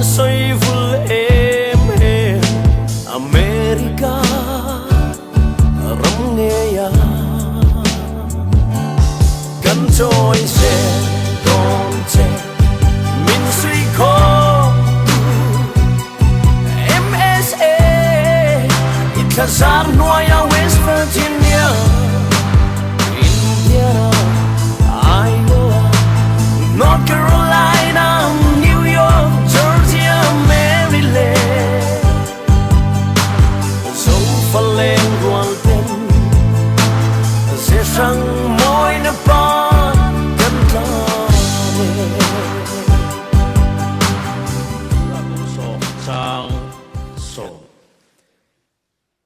sawi vul em em America ram ngeia kan chawi zel dawn che min sui khawm tu MSA i thla zar hnuaia West Virginia Indiana Iowa North Carolina New York Georgia Maryland Zofaleng rual ten ze hrang mawi na pan kan tlan e.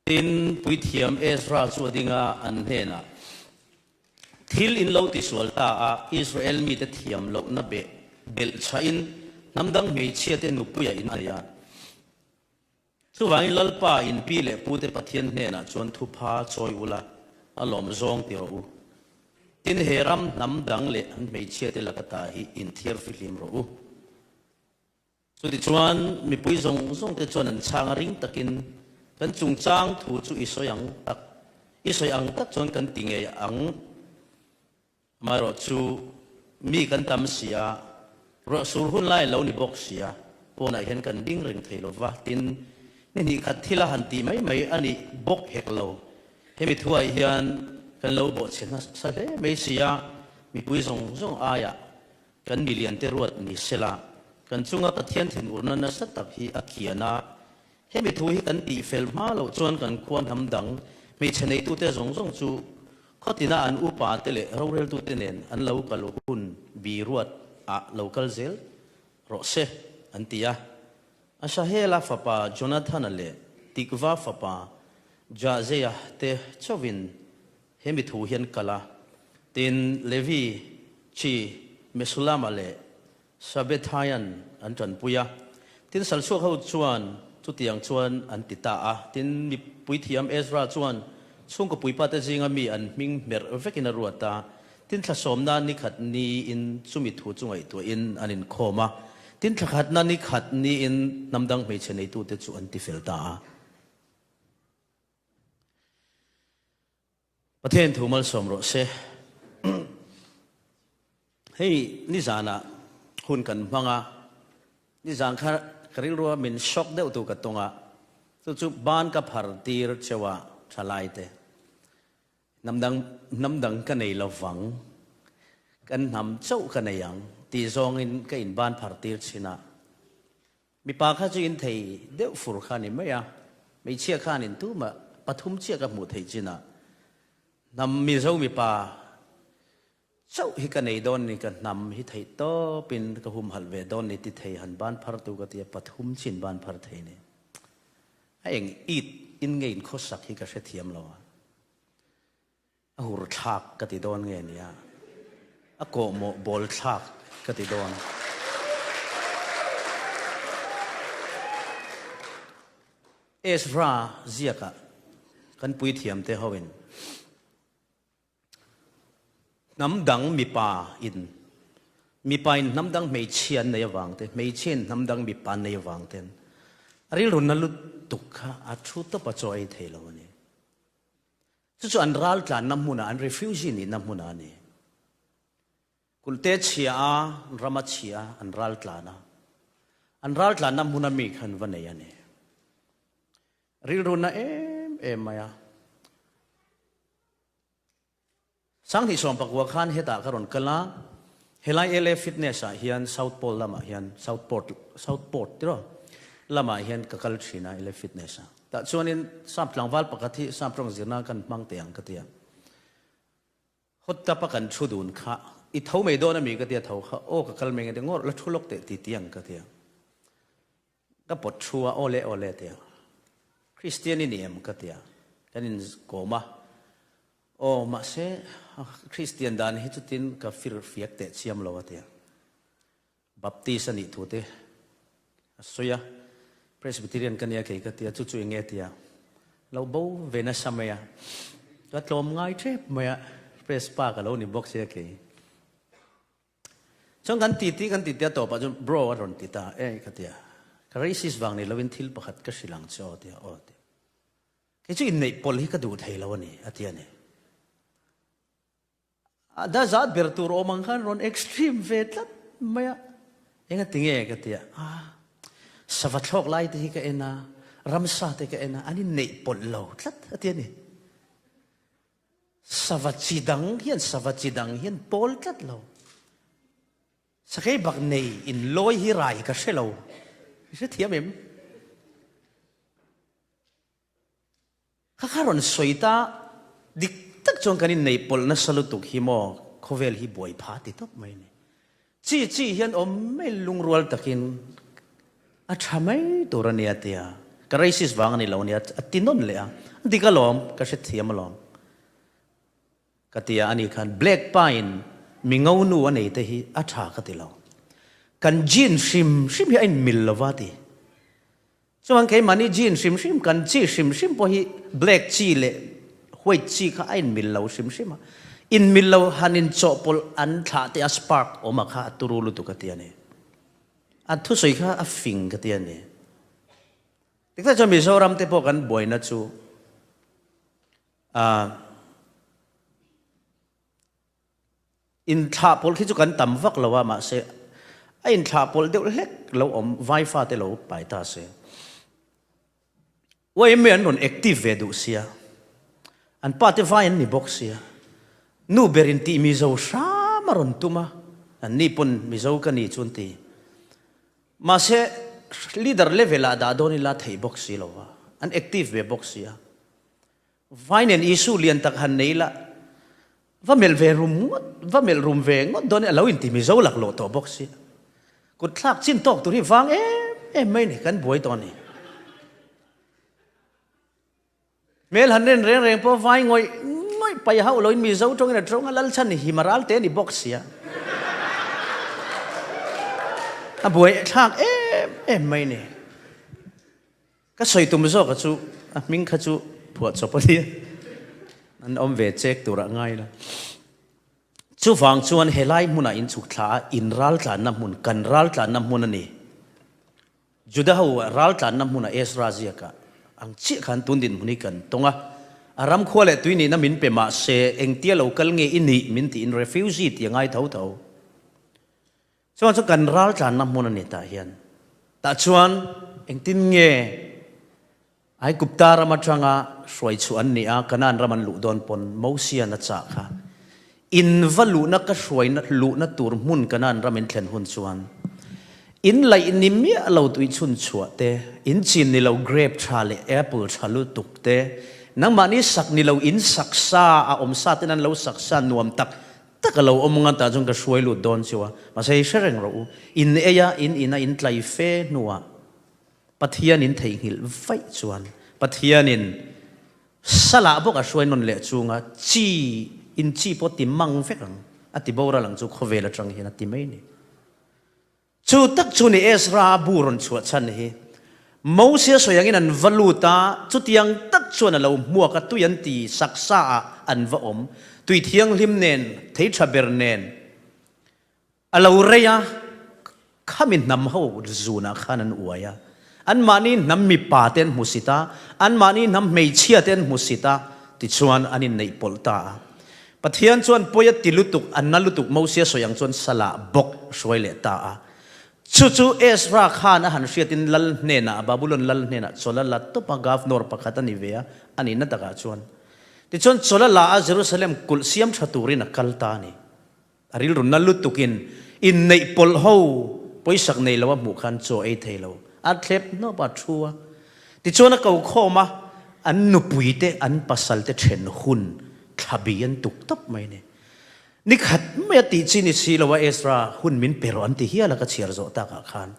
Tin, Puithiam Ezra chu a ding a, an hnenah, Thil in lo tisual ta a, Israel mite thiam lohna beh belh chhahin hnam dang hmeichhiate nupuia in nei a. Chuvangin Lalpa in pi leh pute Pathian hnenah chuan thupha chawi ula, a lawm zawng ti rawh u. Tin, he ram hnam dang leh an hmeichhiate laka ta hi inthiar fihlim rawh u. Chutichuan, mipui zawng zawngte chuan an chhang a ring takin, Kan chungchang thu chu i sawi ang tak, i sawi ang tak chuan kan ti ngei ang. Amaherawhchu, mi kan tam si a, ruah sur hun lai lo ni bawk si a, pawnah hian kan ding reng thei lo va, tin, ni hnih khat thil a han tih mai mai a nih bawk hek lo. Hemi thuah hian kan lo bawhchhe nasa hle mai si a, mipui zawng zawng aiah Kan miliante ruat ni sela, kan chunga Pathian thinurna nasa tak hi a kian a. Hemi thu hi kan tihfel hma loh chuan kan khua hnam dang hmeichhe neitute zawng zawng chu khawtina an upate leh roreltute nen an lo kal hun bi ruat ah lo kal zel rawh se, an ti a. Asahela fapa Jonathana leh Tikva fapa Jahzeia te chauhin Hemi thu hian kal a, tin Levi chi Mesulama leh Sabethaian an tanpui a. Tin Salchhuak ho chuan chutiang chuan an ti ta a. Tin mipui thiam Ezra chuan chhungkaw puipa te zinga mi an hming hmerh vekin a ruat a. Tin thlasawmna ni khat niin chumi thu chu ngaihtuahin an inkhawm a. Tin thlakhatna ni khat niin hnamdang hmeichhe neitute chu an tifel ta a. Pathian thu malsawm rawh se. Hei nizanah hun kan hmang a, nizan kha ka rilrua min shock deuh tu ka tawng a, chu chu ban ka phar tir cheu a thalai te. Hnam dang hnam dang ka nei lovang, kan hnam chauh ka nei ang tih zawngin ka in ban phar tir thin a. Mipa kha chu in thei deuh fur kha ni mai a, hmeichhia khan in tumah pathum chiah ka hmuh theih chin a, hnam Mizo mipa chauh hi ka nei dawn ni, ka hnam hi theih tawp in ka humhalh ve dawn ni ti thei han ban phar tu ka ti a, pathum chin ban phar thei ni. A eng it in nge in khawsak hi ka hrethiam lo a. A hur thlak ka ti dawn nge nia, a kawhmawh bawl thlak ka ti dawn. Ezra ziakah kan puithiamte hoin hnam dang mipa in mipa in hnam dang hmeichhia an nei avang te, hmeichhia in hnam dang mipa an nei avang ten a rilru na lutuk kha a thu tawp a chaw ei thei lo a ni. Chu chu an raltlanna hmunah, an refugee nihna hmunah a ni. Kulte chhia a, rama chhia an raltlan a. An raltlanna hmuna mi khan va nei a ni. Rilruna em em mai a. Sanghnih sawmpakua khan hetah ka rawn kal a, helai LA Fitness ah hian South Pole lamah hian, South Port, South Port tiraw, lamah hian ka kal thin a LA Fitness ah. Tah chuanin Sap tlangval pakhat hi Sap tawng zirna kan hmang teh ang ka ti a. Hot tap a kan thu dun kha, i tho mai dawn ami ka ti a, tho kha, aw ka kal mai nge ti, ngawr la thu lawk teh ti ti ang ka ti a. Ka pawt thu a, awle awle ti a. Kristian i ni em ka ti a, kan in kawm a. Aw, mahse Kristian dan hi chutin ka fir fiak teh chiam lo a ti a. Baptist a nih thu te a sawi a, Presbyterian ka nia kei ka ti a, chu chu eng nge ti a, lo bo ve nasa mai a, ka tlawm ngai tep mai a, Pres pa ka lo ni bawk sia kei. Chuan kan titi kan titi a tawpah chuan bro a rawn ti ta e ka ti a. Ka racist vang ni loin thil pakhat ka hrilh ang che aw tia aw tia. Kei chu inneih pawlh hi ka duh thei lo a ni a ti a ni. A da zat ber tur awm ang khan rawn extreme ve tlat mai a. Enga tinge ka ti a, ah sava thlawk lai te hi ka en a, ramsa te ka en a, an inneih pawlh lo tlat a ti a ni. Sava chi dang hian sava chi dang hian pawl tlat lo. Sakei bak nei in lawi hi rai ka hre lo. I hrethiam em? Kha kha rawn sawi ta, dik tak chuan kan inneih pawlh nasa lutuk hi maw khawvel hi buai pha ti tawp mai ni. Chi chi hian awm mai lungrual takin a tha mai tur a nia tia ka racist vang a ni lo nia a ti nawn leh a, dik alawm ka hrethiam alawm. Ka ti a, ani khan Black pa in mi ngo nu a nei te hi a tha ka ti lo. Kan gene hrim hrim hi a inmil lo va ti. Chuan keimahni gene hrim hrim, kan chi hrim hrim pawh hi black chi leh white chi kha a inmil lo hrim hrim a. Inmil lo han inchawhpawlh an thlah te a spark awm a kha a turu lutuk a ti a ni. A thusawi kha a fing ka ti a ni. Tiktak chuan Mizoram te pawh kan buaina chu Inthlah pawlh khi chu kan tam vak lo a, mahse a inthlah pawlh deuh hlek lo awm vai fate lo pai ta se. YMA an rawn active ve duh sia, an pate vai an ni bawk sia, nu berin tih Mizo hram a rawn tum a, an ni pawn Mizo ka ni chu an ti. Mahse leader level ah dah dawn ila theih bawk si lo va, an active ve bawk sia. Vai nen Isu lian tak han nei la, va melh ve rum ngawt, va melh rum ve ngawt dawn i a lo inti Mizo laklawh tawh bawk si. Kut thlak chin tawk tur hi vang em em mai ni, kan buai tawh a ni. Hmel han ren reng reng pawh vai ngawih ngawih pai hauh loin Mizo tawngin a tawng a, Lalchhan hi Himaral te a ni bawk sia. A buai thlak em em mai ni. Ka sawi tum zawk a chu a hming kha chu phuah chawp a nia, an awm ve chek turah ngai la. Chuvang chuan helai hmunah in chhuk thla a, in raltlanna hmun, kan raltlanna hmun a ni. Juda ho raltlanna hmuna Ezra ziakah ang chiah khan tun dinhmun hi kan tawng a, a ram khua leh tui nihna min pe mah se engtia lo kal nge i nih min tiin refugee tih a ngai tho tho. Chuan chu kan raltlanna hmun a ni tah hian. Tah chuan engtin nge Aigupta ram atanga hruai chhuah an ni a, Kanaan ram an luh dawn pawn Mosian a chah kha, In va luhna ka hruaina luhna tur hmun Kanaan ram in thlen hun chuan in laih ni miah lo tui chhun chhuah te, in chin ni lo grape tha leh apple tha lutuk te, nangmahni sak ni lo in sak sa a awm sa ten an lo sak sa nuam tak tak a lo awm anga tah chuan ka hruai lut dawn chu a, mahse hei hre reng rawh u, in ei a, in in a, in tlai fe hnuah Pathian in theihnghilh vaih chuan Pathianin salah bawk a hruai nawn leh chunga chi in chi pawh ti mang vek ang a ti boral ang chu khawvel atang hian a ti mai ni. Chu tak chu ni Ezra a bu rawn chhuah chhan hi. Mosia sawi angin an va lut a, chutiang tak chuan a lo hmuak a, tui an ti sak sa ah an va awm. Tui thianghlim nen, thei tha ber nen a lo rei a, khami hnam ho zunah khan an uai a. Anmahni hnam mipa te an hmusit a, anmahni hnam hmeichhia te an hmusit a, tichuan an inneih pawlh ta a. Pathian chuan pawi a ti lutuk, a na lutuk Mosia sawi ang chuan salah bawk hruai leh ta a. Chu chu Ezra khan a han hriatin lal hnenah, Babulon lal hnenah chawlh a la tawp a, governor pakhat a ni ve a, a nihna takah chuan. Tichuan chawlh a la a, Jerusalem kulh siam tha turin a kal ta a ni. A rilru na lutukin inneih pawlh ho pawisak nei lo a hmuh khan chaw ei thei lo a thlep hnawp a, thu a. Tichuan a ko khawm a, an nupui te an pasal te then hun thlabi an tuk tawp mai a ni. Ni khat mai a tih chi ni si lo a Ezra hun min pe rawh an ti hial a ka chhiar zawh takah khan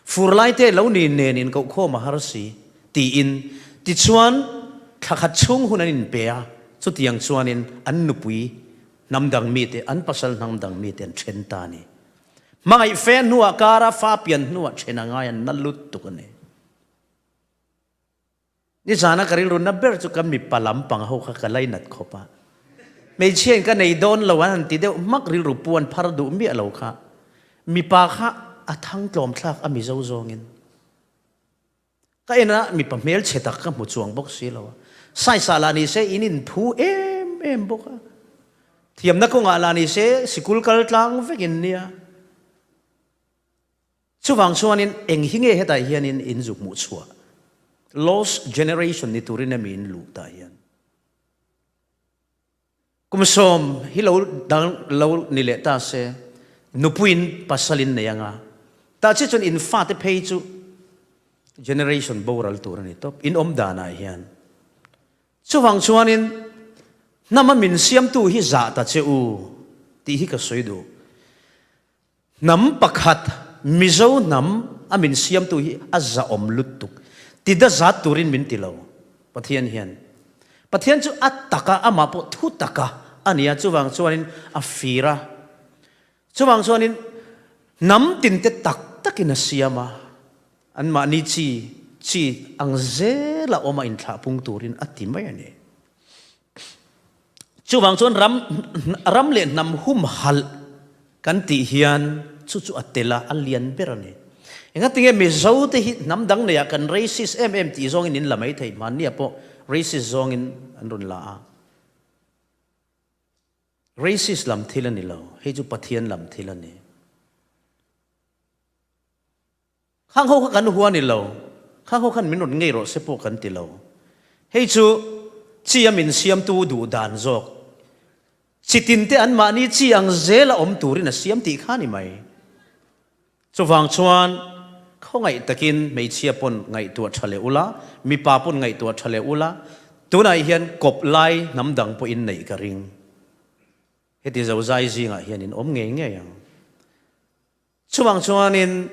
fur lai te lo ni nen in koh khawm a har si tiin tichuan thla khat chhung hun an inpe a, chutiang chuanin an nupui Hnam dang mite, an pasal hnam dang mite an then ta a ni. Hmangaih fe hnuah kara fa pian hnuah then a ngai an na lut tuk a ni. Nizana ka rilru na ber chu ka mipa lampang ho kha ka lainat khawp a. Hmeichhia in ka nei dawn lo an han ti deuh hmak rilru pu an phar duh miah lo kha. Mipa kha a thang tlawm thlak a Mizo zawngin. Ka en a, mipa hmelchhe tak ka hmu chuang bawk si lo a. Saisa lah ni se in inphu em em bawk a. Thiamna kawngah lah ni se sikul kal tlang vek in nia. Chuvang chuanin eng hi nge hetah hianin in zu hmuh chhuah? Lost generation ni turin emi in luh tah hian? Kum sawm hi lo dang lo ni leh ta se, nupuiin pasal in nei anga, tah chiah chuan in fate phei chu generation boral tur a ni tawp, in awm danah hian. Chuvang chuanin hnama min siamtu hi zah ta che u tih hi ka sawi duh. Hnam pakhat, Mizo hnam a min siamtu hi a zahawm lutuk. Ti da zat turin min ti lo Pathian hian. Pathian chu a taka, amah pawh thu taka a ni a, chuvang chuanin a fir a. Chuvang chuanin hnam tinte tak takin a siam a, anmahni chi chi ang zela awm a inthlah pung turin a ti mai a ni. Chuvang chuan ram ram leh hnam humhalh kan tih hian chu chu a tel a, a lian ber a ni. Engatinge Mizo te hi hnam dang neiah kan racist em em tih zawngin in la mai thei, hmannia pawh racist zawngin an rawn la a. Racist lam thil a ni lo, hei chu Pathian lam thil a ni. Khang ho kha kan hua ni lo, khang ho khan min rawn ngei rawh se pawh kan ti lo. Hei chu chi a min siamtu duh dan zawk. Chi tinte anmahni chi ang zela awm turin a siam tih kha ni mai. Chuvang chuan khawngaih takin hmeichhia pawn ngaihtuah tha leh ula, mipa pawn ngaihtuah tha leh ula, tunah hian kawp lai hnam dang pawhin neih ka ring. Heti zozai zingah hian in awm ngei ngei ang. Chuvang chuanin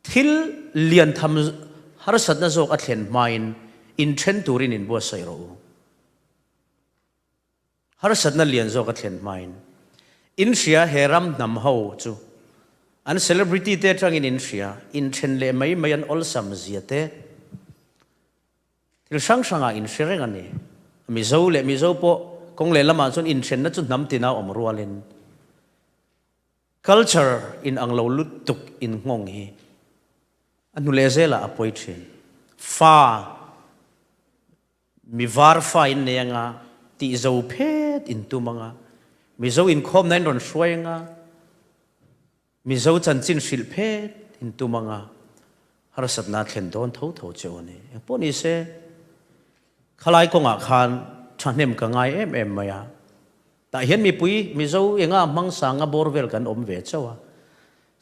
thil lian tham harsatna zawk a thlen hmain inthen turin inbuatsaih rawh u. Harsatna lian zawk a thlen hmain in hria he ram hnam ho chu an celebrity te atangin in hria inthen leh mai mai an awlsam zia te thil hrang hrangah in hre reng a ni. Mizo leh Mizo pawh kawng lehlamah chuan inthenna chu hnam tina awm rualin Culture in ang lo lutuk in nghawng hi a hnu leh zelah a pawi thin. Fa, mi var fa in nei anga, tih zo phet in tum anga, Mizo inkhawmna in rawn hruai anga, Mizo chanchin hrilh phet in tum anga, harsatna a thlen dawn tho tho che u a ni. Engpawh ni se, khalai kawngah khan thahnem ka ngai em em mai a. Tah hian mipui Mizo enga hmang sanga bawr vel kan awm ve chauh a,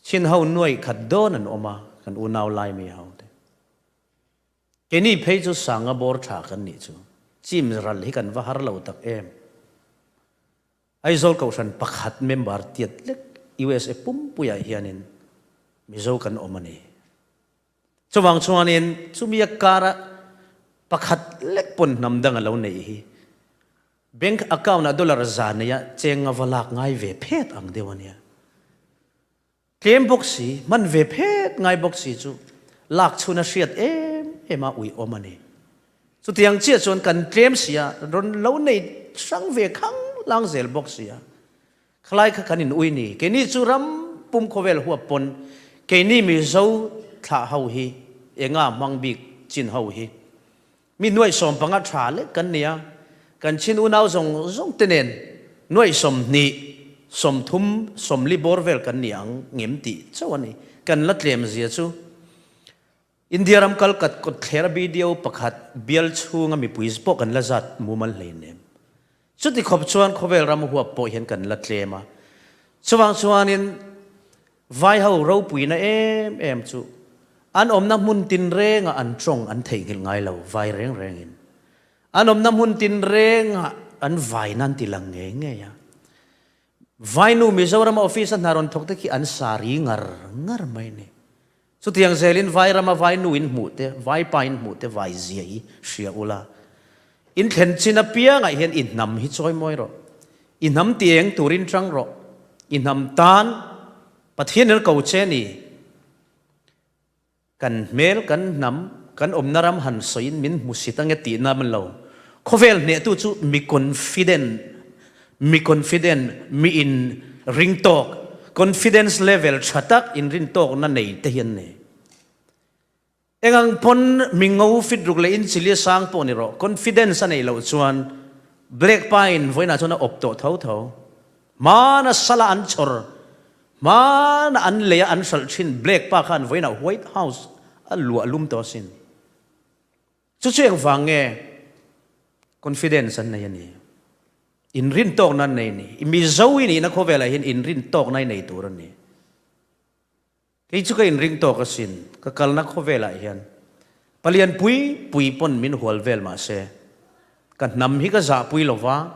chin ho nuaih khat dawn an awm a, kan unau lai mi ho te. Keini phei chu sanga bawr tha kan nih chu, chim ral hi kan va har lo tak em. Aizawl Kohhran pakhat member tiat lek USA pumpuiah hianin Mizo kan awm a ni. Chuvang chuanin chumi a kara pakhat lek pawn hnam dang a lo neih hi bank account ah dollar za neia cheng a va lak ngai ve phet ang deuh a nia. Tlem bawk si, hman ve phet ngai bawk si chu lak chhun a hriat em em a uiawm a ni. Chutiang chiah chuan kan tlem si a, rawn lo nei hrang ve khang lang zel bawk si a. Khalai kha kan in ui ni. Keini chu ram pum khawvel huap pawn keini Mizo thlah ho hi enga hmang bik chin ho hi mi nuaih 15 tha lek kan ni a, kan chin unau zawng zawng te nen nuaih 20, 30, 40 bawr vel kan ni ang ngem tih chauh a ni. Kan la tlem zia chu India ram kal kat kawtthler a BDO pakhat bial chhunga mipui pawh kan la zat mumal hleinem. Chuti khawp chuan khawvel ram huap pawh hian kan la tlem a. Chuvang chuanin vai ho ropuina em em chu an awmna hmun tinrengah an tawng an theihnghilh ngai lo vai reng rengin. An awmna hmun tinrengah an vaina an ti lang ngei ngei a. Vainu Mizorama office a hna rawn thawk te khi an sari ngar ngar mai a ni. Chutiang zelin vai rama vai nu in hmuh te, vai pa in hmuh te vai zia hi hria ula. In thlen chin apiangah hian i hnam hi chawi mawi rawh. I hnam ti eng turin tang rawh. I hnam tan Pathian in a ko che ni. Kan hmel, kan hnam, kan awmna ram han sawiin min hmu sit ange tihna man lo. Khawvel hnehtu chu mi confident, Mi confident, mi in ring tawk, confidence level tha tak in rin tawkna nei te hi an ni. Engang pawn mingo fit ruk leh in chili sang pawh ni rawh, confidence a neih loh chuan Black pa in vawiinah chuan a awp tawh tho tho. Hmana sala an chhawr, hmana an lei a an hralh thin Black pa khan vawiinah White House a luah lum tawh asin. Chu chu engvang nge confidence an nei a ni? Inrintawkna an nei a ni. Mizo i nihna khawvelah hian inrintawkna i nei tur a ni. Kei chu ka inring tawk asin, ka kalna khawvelah hian palian pui pui pawn min hual vel mahse ka hnam hi ka zahpui lova,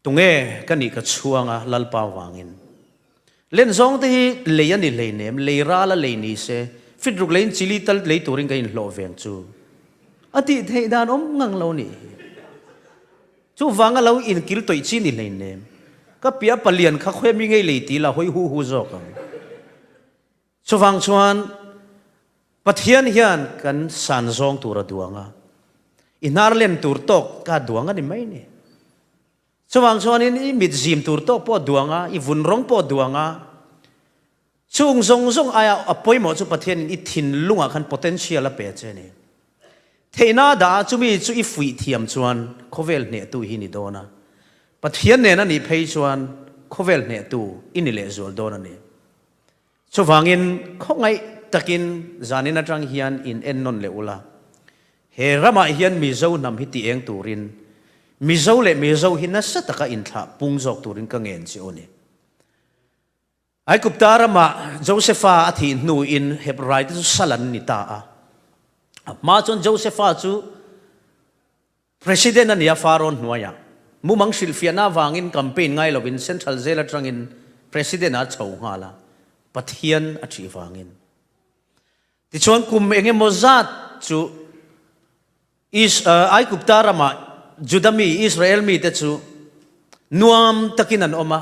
tunge ka nih ka chhuang a Lalpa vangin. Len zawng te hi lei a ni hleinem, lei ral a lei ni se, fit ruk leiin chili tal lei turin ka inhlawh veng chu a tih theih dan awm ngang lo nih hi. Chuvanga lo inkil tawih chi ni hleinem. Ka pia palian kha khawi mi ngei lei ti la hawi hu hu zawk ang. Chuvang chuan Pathian hian kan san zawng tur a duang a, i hnar len tur tawk ka duang a ni mai ni. Chuvang chuanin i mit zim tur tawk pawh a duang a, i vun rawng pawh a duang a. Chung zawng zawng aia a pawimawh chu Pathianin i thinlungah khan potential a pe che a ni. Theihna a dah a, chumi chu i fuih thiam chuan khawvel hnehtu hi ni dawn a. Pathian nen a nih phei chuan khawvel hnehtu i ni lehzual dawn a ni. Chuvangin khawngaih takin zanin atang hian in ennawn leh ula, he ramah hian Mizo hnam hi ti eng turin Mizo leh Mizo hi nasa taka inthlah pung zawk turin ka ngen che u ni. Aigupta ramah Josefa a thih hnuin Hebraite chu sal an ni ta a. A hma chuan Josefa chu President a ni a, Pharaoh hnuaiah. Mumang hrilhfiahna avangin campaign ngai lovin Central Jail atangin President ah a chho nghal a, Pathian a ṭih vangin. Tichuan kum engemaw zat chu Aigupta ramah Juda mi, Israel mite chu nuam takin an awm a.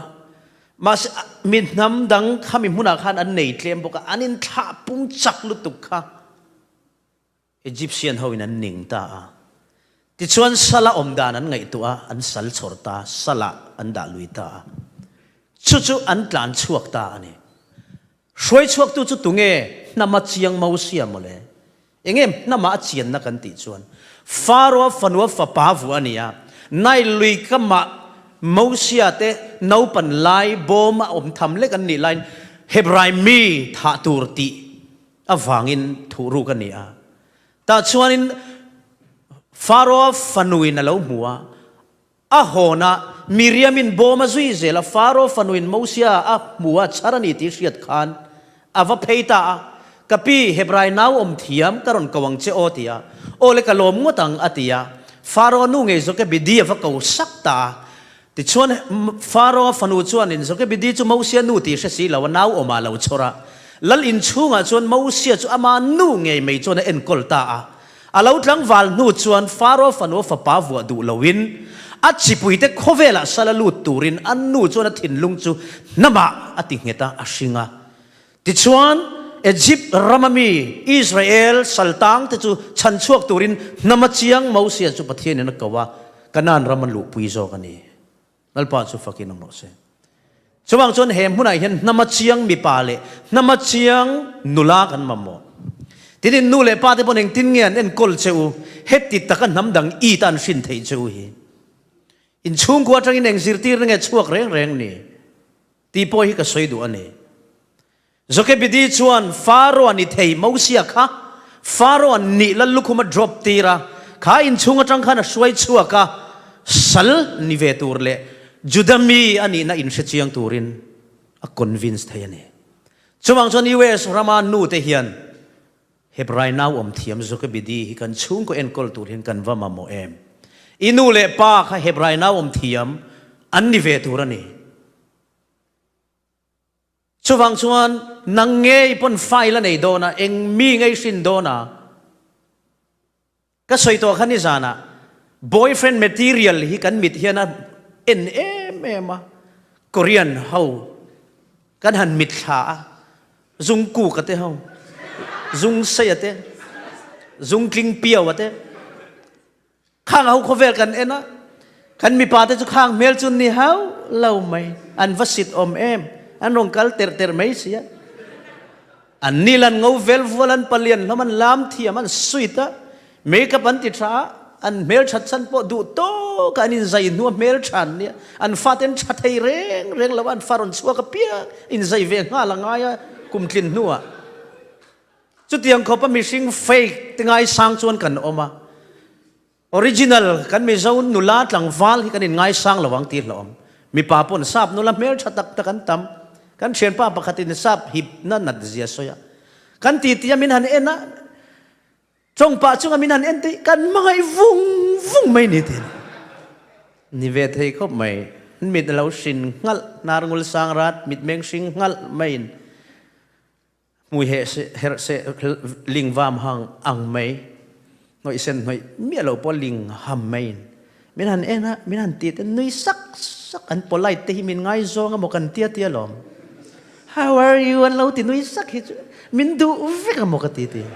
Mahse, mi hnam dang khami hmunah khan an nei tlem bawk a, an inthlah pung chak lutuk kha Egyptian hoin an ning ta a. Tichuan sala awm dan an ngaihtuah a, an sal chhawr ta, salah an dah lui ta a. Chu chu an tlan chhuak ta a ni. Hruai chhuaktu chu tunge hnama chiang Mosia mawle? Enge hnama a chianna kan tih chuan Pharaoh fanua fapa vuah a ni a, Nile lui kamah Mosia te naupan lai bawm a awm tham lek an nih laiin Hebrai mi thah tur tih avangin thuhruk a ni a. Tah chuanin Pharaoh fanuin a lo hmu a, A hawnah Miriamin bawm a zui zel a, Faro fanuin Mosia a hmu a chhar a ni tih hriat khan a va phei ta a, Ka pi, Hebrai nau awm thiam ka rawn ko ang che aw ti a, Aw le ka lawm ngawt ang a ti a, Faro nu ngei Jokebedi a va ko sak ta a. Tichuan Faro fanu chuanin Jokebedi chu Mosia nu tih hre si lo a, nau awmah a lo chhawr a. Lal inchhungah chuan Mosia chu ama nu ngei mai chuan a enkawl ta a. A lo tlangval hnu chuan Faro fanu a fapa vuah duh loin a chipuite khawvelah sal a lut turin a nu chuan a thinlung chu hnamah a ti nghet a, a hring a. Tichuan, Egypt rama mi Israel saltangte chu chhan chhuak turin hnama chiang Mosia chu Pathianin a ko a, Kanaan ram a luhpui zawk a ni. Lalpa chu fakin awm rawh se. Chuvang chuan he hmunah hian hnama chiang mipa leh hnama chiang nula kan mamawh. Tinin nu leh pa te pawn engtin nge an enkawl che u, heti taka hnam dang it a an hrin theih che u hi. In chhungkua atangin eng zirtirna nge chhuak reng reng ni tih pawh hi ka sawi duh a ni. Jokebedi chuan Faro-a ni thei Mosia kha Faro-a nih lal lukhum a drop tir a, kha inchhung atang khan a hruai chhuak a, sal ni ve tur leh Juda mi a nihna inhre chiang turin a convince thei a ni. Chuvang chuan US rama nute hian Hebrai nau awm thiam Jokebedi hi kan chhungkaw enkawl tur hian kan va mamawh em? I nu leh pa kha Hebrai nau awm thiam an ni ve tur a ni. Chuvang chuan nang ngei pawn file a nei dawn a, eng mi ngei hrin dawn a? Ka sawi tawh kha nizanah boyfriend material hi kan mit hian a en em em a, Korean ho kan han mit thla a, Jungkook a te ho, Jungsei a te, Jungtling Piau a te, Khang ho khawvel kan en a, kan mipa te chu khang hmel chu ni hauh lo mai, an va sit awm em, an rawn kal terh terh mai sia. An nil an ngo vel vual an palian hlawm an lam thiam an sweet a, makeup an ti tha a, an hmelthat chan pawh duh tawk a an inzai hnu a hmeltha an nia, an fate an tha thei reng reng lo a, an fa rawn chhuak apiang inzai ve nghal a ngai a kum tlin hnuah. Chutiang khawp a mihring fake te ngaisang chuan kan awm a. Original kan Mizo nula tlangval hi kan in ngaisang lo ang tih hlawm. Mipa pawn sap nula hmel tha tak tak an tam. Kan thianpa pakhat in sap hip na nat zia sawi a. Kan ti ti a min han en a, tawng pah chunga min han en te hi kan hmangaih vung vung mai ni tin. Ni ve thei khawp mai. Mit a lo hrin nghalh, hnar ngul sang rat, mitmeng hring nghalh maiin. Hmui he herh seh ling vam hang ang mai hnawih sen hnawih miah lo pawh ling ham mai in min han en a min han ti te nui sak sak an polite te hi min ngaizawng a maw kan tia tia lawm how are you an lo ti nui sak hi chu min duh vek a maw ka ti ti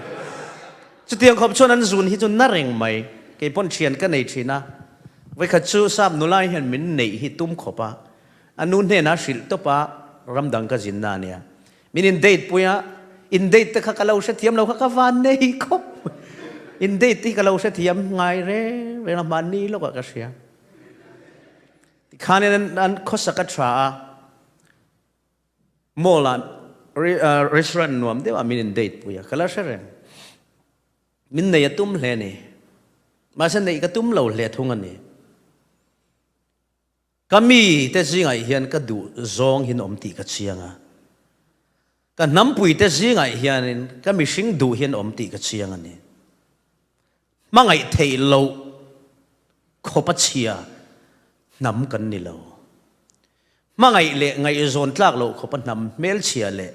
chutiang khawp chuan an zun hi chu na reng mai kei pawn thian ka nei thin a vawikhat chu sap nula hian min neih hi tum khawp a a nu hnenah hrilh tawp a ramdang ka zinna ania Min in date pui a, in date te kha ka lo hrethiam lo kha ka van nei khawp. In date te hi ka lo hrethiam ngai reng reng a, hmanni lawkah ka hria. Tikhanin an, an khawsak a tha a, mall ah restaurant nuam deuh ah min in date pui a, ka la hre reng. Min nei a tum hle a ni. Mahse neih ka tum lo hle thung a ni. Ka mite zingah hian ka duh zawng hin awm tih ka chiang a, ka hnampuite zingah hianin ka mihring duh hian awm tih ka chiang a ni. Hmangaih theih loh khawpa chhia hnam kan ni lo. Hmangaih leh ngaihzawn tlak loh khawpa hnam hmelchhia leh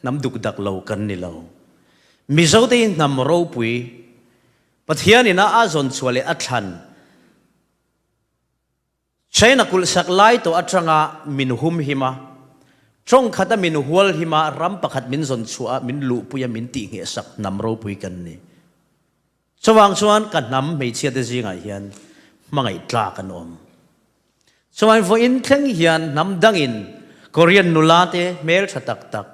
hnam dukdak lo kan ni lo. Mizote hi hnam ropui, Pathianin a a zawn chhuah leh a thlan, China kulhsak lai tawh atanga min hum him a, tawng khata min hual him a, ram pakhat min zawn chhuah a, min luhpui a, min tihnghehsak hnam ropui kan ni. Chuvang chuan ka hnam hmeichhia te zingah hian hmangaih tlak an awm. Chuan vawiin thleng hian hnam dangin Korean nula te hmel tha tak tak,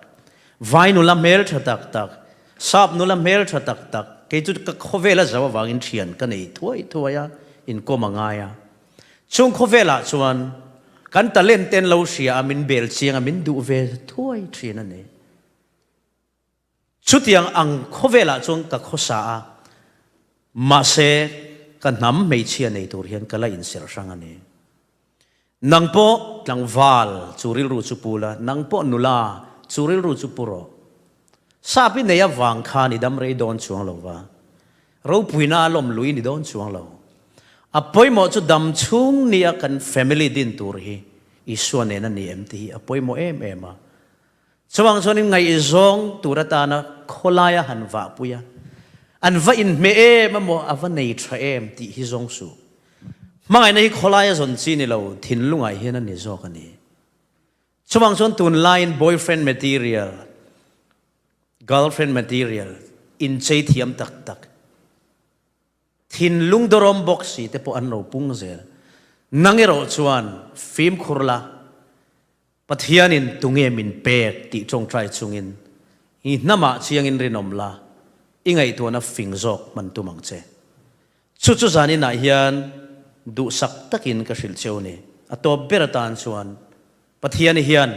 vai nula hmel tha tak tak, sap nula hmel tha tak tak, kei chu ka khawvel a zo avangin thian ka nei thuai thuai a, inkawm a ngai a. Chung khawvelah chuan kan talent ten lo hria a, min bel chiang a, min duh ve thuai thin a ni. Chutiang ang khawvelah chuan ka khawsa a, mahse ka hnam hmeichhia nei tur hian ka la inserh hrang a ni. Nang pawh tlangval chu rilru chu pu la, nang pawh nula chu rilru chu pu rawh. Sap i nei avang khan i dam rei dawn chuang lo va, Ropuina a lawm lui ni dawn chuang lo. A pawimawh chu dam chhung nia kan family din tur hi Isua nen a ni em tih hi a pawimawh em em a. Chuvang chuanin ngaihzawng tur atana khawlaia han vahpui a, an va inhmeh em emaw a va nei tha em tih hi zawng suh. Hmangaihna hi khawlaia zawn chi ni lo, thinlungah hian a ni zawk a ni. Chuvang chuan tunlaiin boyfriend material, Girlfriend material inchei thiam tak tak, thinlung dawrawm bawk si te pawh an lo pung zel. Nang erawh chuan fimkhur la, Pathianin tunge min pek tih tawngtai chungin i hnamah chiangin rinawm la, i ngaihtuahna fing zawk hman tum ang che. Chu chu zaninah hian duhsak takin ka hrilh cheu ni. A tawp ber atan chuan Pathian hian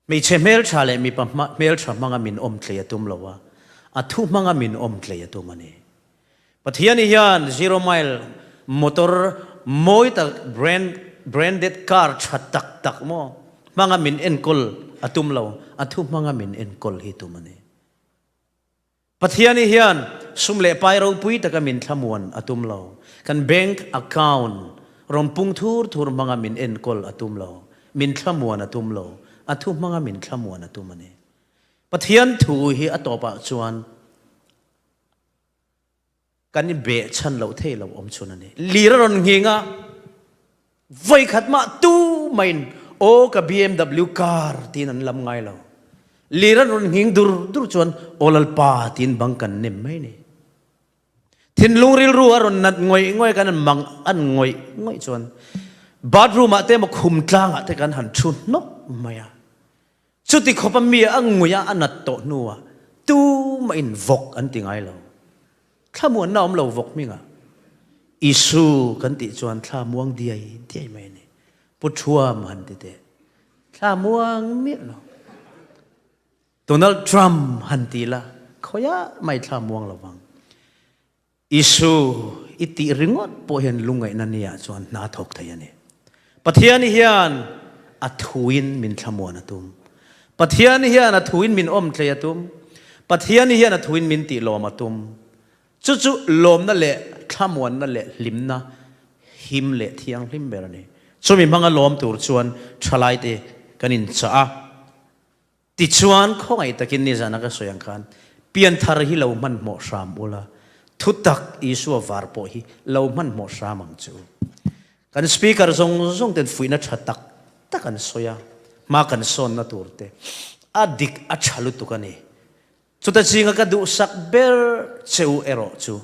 Hmeichhe hmeltha leh mipa hmeltha hmanga min awm tlei a tum lo a, a thu hmanga min awm tlei a tum a ni. Pathian hian zero mile motor mawi tak brand branded car tha tak tak maw hmanga min enkawl a tum lo, a thu hmanga min enkawl hi tum a ni. Pathiani hian sum leh pai ropui taka min thlamuan a tum lo. Kan bank account rawn pung thur thur hmanga min enkawl a tum lo. Min thlamuan a tum lo. A thu hmanga min thlamuan a tum a ni. Pathian thu hi a tawpah chuan kan i behchhan loh thei lo awm chhun a ni. Lir a rawn nghing a, Vawikhat mah tu maiin aw ka BMW car tiin an lam ngai lo. Lir an rawn nghing dur dur chuan aw Lalpa tiin bang kan nem mai ni. Thinlung rilru a rawn nat ngawih ngawih kan an mang an ngawih ngawih chuan bathroom ah te emaw khum tlang ah te kan han thu hnawk mai a. Chuti khawpa mi a nguia a nat tawh hnuah tumahin vawk an ti ngai lo. Thlamuanna awm lo vawk hmingah Isu kan tih chuan thla muang diai diai mai a ni. Pu Thuam han ti teh. Thla muang miah lo. Donald Trump han ti la khawiah mai thla muang lo vang. Isu i tih ringawt pawh hian lungngaihna niah chuan hna thawk thei a ni. Pathian hian a thuin min thlamuan a tum. Pathian hian a thuin min awmtlei a tum. Pathian hian a thuin min tihlawm a tum. Chu chu lawmna leh thlamuanna leh hlimna him leh thianghlim ber a ni. Chumi hmanga lawm tur chuan thalaite kan inchah a. Tichuan, khawngaih takin nizana ka sawi ang khan pianthar hi lo hmanhmawh hram ula, thutak Isua var pawh hi lo hmanhmawh hram ang che u. Kan speaker zawng zawng ten fuihna tha tak tak an sawi a, hma kan sawnna tur te a dik a tha lutuk a ni. Chuta zinga ka duhsak ber che u erawh chu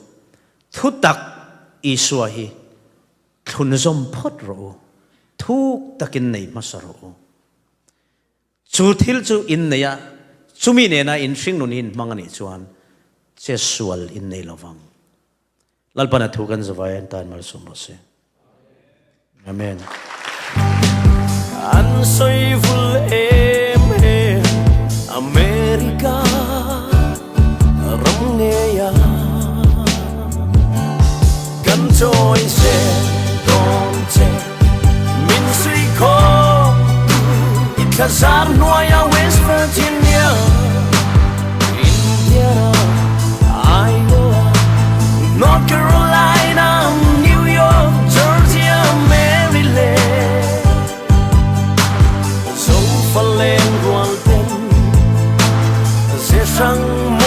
thutak Isua hi thlunzawm phawt rawh u, thuk takin nei hmasa rawh u. Chu thil chu in nei a, chumi nena in hringnun hi in hmang a nih chuan che sual in nei lo vang. Lalpan a thu kan zavai an tan malsawm rawh se. Amen. An sawi vul em em America ram ngeia kan chawi se dawn che Min sui khawm i thlazar hnuaia West Virginia, Indiana, Iowa, North Carolina, New York, Georgia, Maryland. Zofa leng rual ten ze hrang.